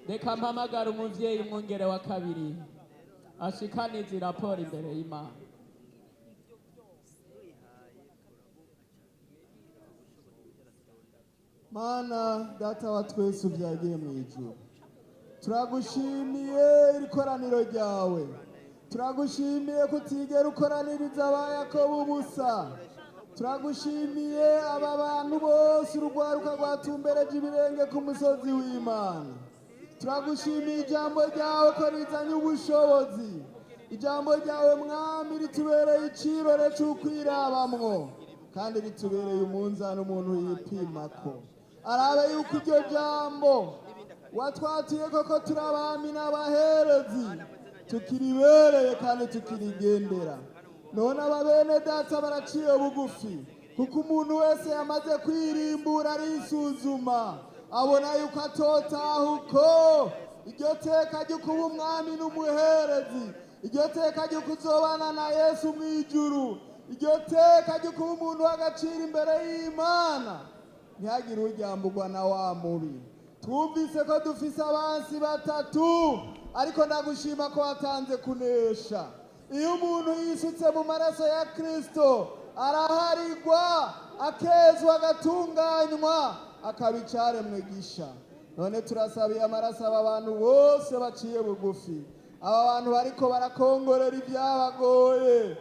Reka mpamagara umuvyeyi umwungere wa kabiri ashikanize raporo imbere y'Imana. Mana Data wa twese ubyagiye mu ijuru, turagushimiye iri koraniro ryawe. Turagushimiye kutigera ukoraniriza aba Yakobo ubusa. Turagushimiye aba bantu bose, urugwaruka rwatumbereje ibirenge ku musozi w'Imana. Turagushimiye ijambo ryawe ko rizanye ubushobozi. Ijambo ryawe, Mwami, ritubereye icirore c'ukwirabamwo, kandi ritubereye umunzani umuntu yipimako, arabe yuko iryo jambo watwatuye koko turi abami n'abaherezi tukiribereye kandi tukirigendera. None aba bene data baraciye bugufi, kuko umuntu wese yamaze kwirimbura, arisuzuma, abona yuko atotaha uko iryo teka ryo kuba umwami n'umuherezi, iryo teka ryo kuzobana na Yesu mu ijuru, iryo teka ryo kuba umuntu w'agaciro imbere y'Imana. Ntihagire uryambugwa na wa mubi. Twumvise ko dufise abansi batatu, ariko ndagushima ko watanze kunesha. Iyo umuntu yisutse mu maraso ya Kristo, araharigwa, akezwa, agatunganywa, akaba icaremwe gisha. None turasabiye amaraso aba bantu bose baciye bugufi, aba bantu bariko barakongorera ibyabagoye,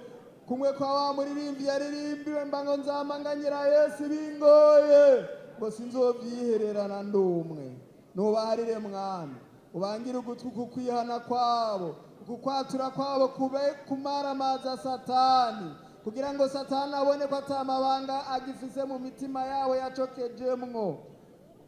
kumwe kwa wa muririmbyi yaririmbiwe mba ngo: "Nzamanganyira Yesu bingoye, ngo sinzovyihererana ndumwe." Nubaharire, Mwami, ubangire ugutwi ku kwihana kwabo, ukukwatura kwabo kube kumara amazi a Satani, kugira ngo Satani abone ko atamabanga agifise mu mitima yabo yacokejemwo.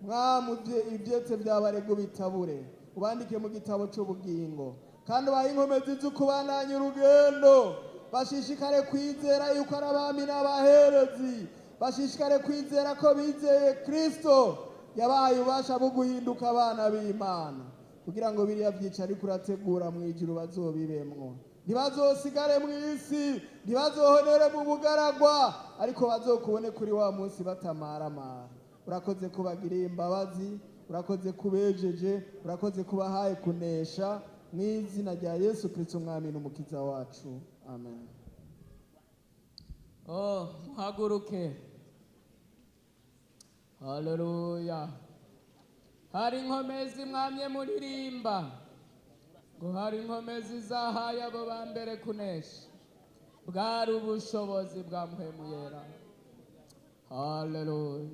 Mwami, ivyetse vyabarega bitabure, ubandike mu gitabo c'ubugingo, kandi ubahe inkomezi z'ukubandanya urugendo. Bashishikare kwizera yuko ari abami n'abaherezi, bashishikare kwizera ko bizeye Kristo yabahaye ububasha bwo guhinduka abana b'Imana, kugira ngo biriya vyica ariko urategura mu ijuru bazobibemwo, ntibazosigare mu isi, ntibazohonere mu bugaragwa, ariko bazokubone kuri wa munsi batamaramara. Urakoze kubagiriye imbabazi, urakoze kubejeje, urakoze kubahaye kunesha. Mu izina rya Yesu Kristo, Umwami n'Umukiza wacu, amen. Oh, muhaguruke. Haleluya! Hari inkomezi mwamye muririmba ngo hari inkomezi zahaye abo ba mbere kunesha. Bwari ubushobozi bwa Mpwemu Yera. Haleluya!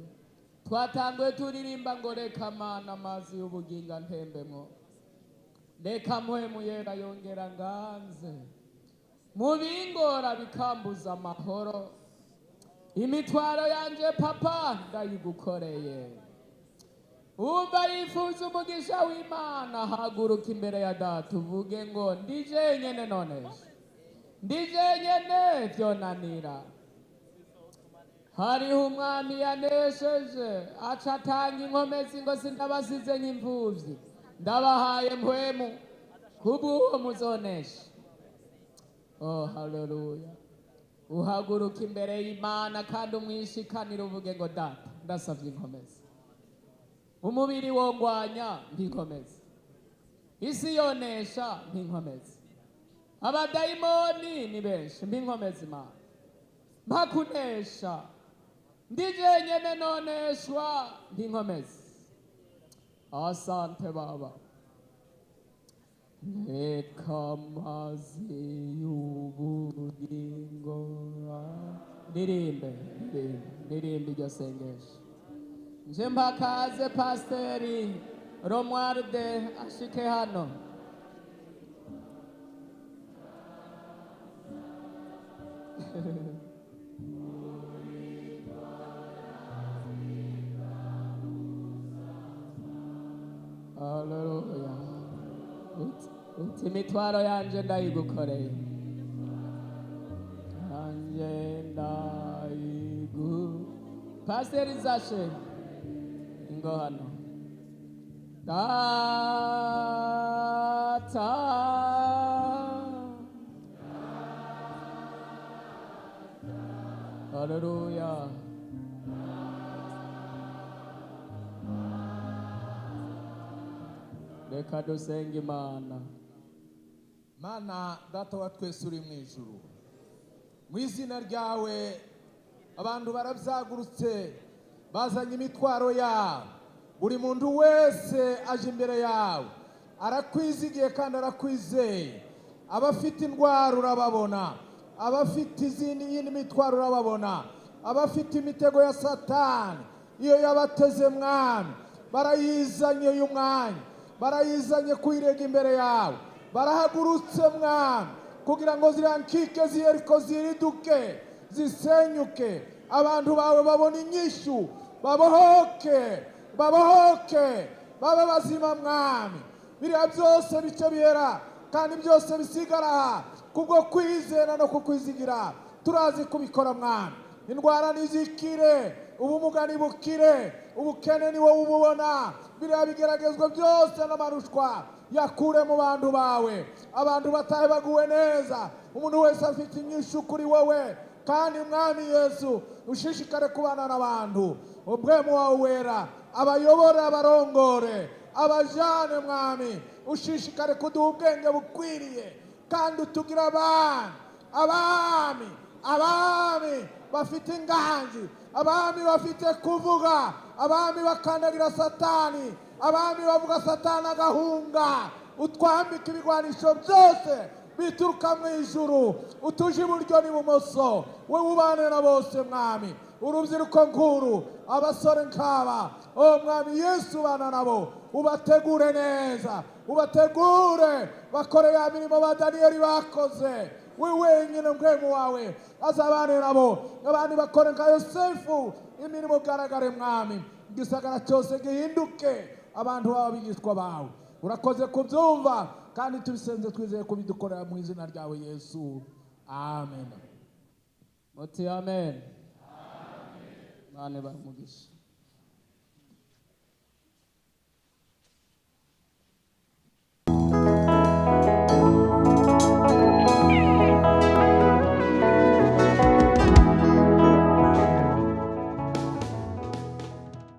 Twatanguye turirimba ngo: "Reka Mana amazi y'ubugingo ntembemwo, reka Mpwemu Yera yongera nganze mu bingora bikambuza amahoro. Imitwaro yanje, Papa, ndayigukoreye." Umva yifuza umugisha w'Imana, haguruka imbere ya Data uvuge ngo: "Ndi jenyene, nonesha ndi jenyene vyonanira. Hariho umwami yanesheje, aca atanga inkomezi ngo: 'Sindabasize nk'imfuvyi, ndabahaye Mpwemu, kubw'uwo muzonesha.'" Oh, haleluya! Uhaguruka imbere y'Imana kandi umwishikanire, uvuge ngo: "Data, ndasavye inkomezi." Umubiri wongwanya, ntinkomezi. Isi yonesha, ntinkomezi. Abadayimoni ni benshi, mpinkomezi. Imana, mpakunesha. Ndi jenyene noneshwa, ntinkomezi. Asante Baba. Reka amazi y'ubugingo. Ndirimbe, ndirimbe, ndirimbe iryo sengesho. Nje mpakaze Pasiteri Romualde ashike hano. Haleluya. Uti imitwaro yanje ndayigukoreye, yanje ndayigu. Pasiteri Zashe, ingo hano. Data, haleluya. Reka dusenge Imana. Mana Data wa twese uri mu ijuru, mu izina ryawe abantu barabyagurutse, bazanye imitwaro yabo. Buri muntu wese aje imbere yawe arakwizigiye kandi arakwizeye. Abafite indwara urababona, abafite izindi yindi mitwaro urababona, abafite imitego ya Satani iyo yabateze, Mwami, barayizanye uyu mwanya, barayizanye kuyirega imbere yawe. Barahagurutse, Mwami, kugira ngo ziriya nkike z'Yeriko ziriduke, zisenyuke, abantu bawe babone inyishu, babohoke, babohoke, babe bazima. Mwami, biriya byose bice bihera kandi byose bisigara aha kubwo kwizera no kukwizigira. Turazi kubikora, Mwami. Indwara nizikire, ubumuga nibukire, ubukene ni wowe ububona. Biriya bigeragezwa byose n'amarushwa yakure mu bantu bawe, abantu batahe baguwe neza, umuntu wese afite inyishu kuri wowe. Kandi Mwami Yesu, ushishikare kubana n'abantu, ubwemu wawe wera abayobore, abarongore, abajane. Mwami, ushishikare kuduha ubwenge bukwiriye kandi utugire abami, abami, abami bafite inganji, abami bafite kuvuga, abami bakandagira Satani, abami bavuga Satani agahunga. Utwambike ibigwanisho byose bituruka mu ijuru, utuje iburyo n'ibumoso, we ubane na bose. Mwami, urubyiruko nkuru, abasore nk'aba, o Mwami Yesu, ubana nabo, ubategure neza, ubategure bakore ya mirimo ba Daniyeli bakoze. We wenyine mpwemu wawe azabane nabo, abandi bakore nka Yosefu, imirimo ugaragare. Mwami, igisagara cyose gihinduke, abantu baba bigishwa bawe. Urakoze kubyumva kandi tubisenze twizeye kubidukorera mu izina ryawe Yesu, amen. Muti amen. Imana ibahe umugisha.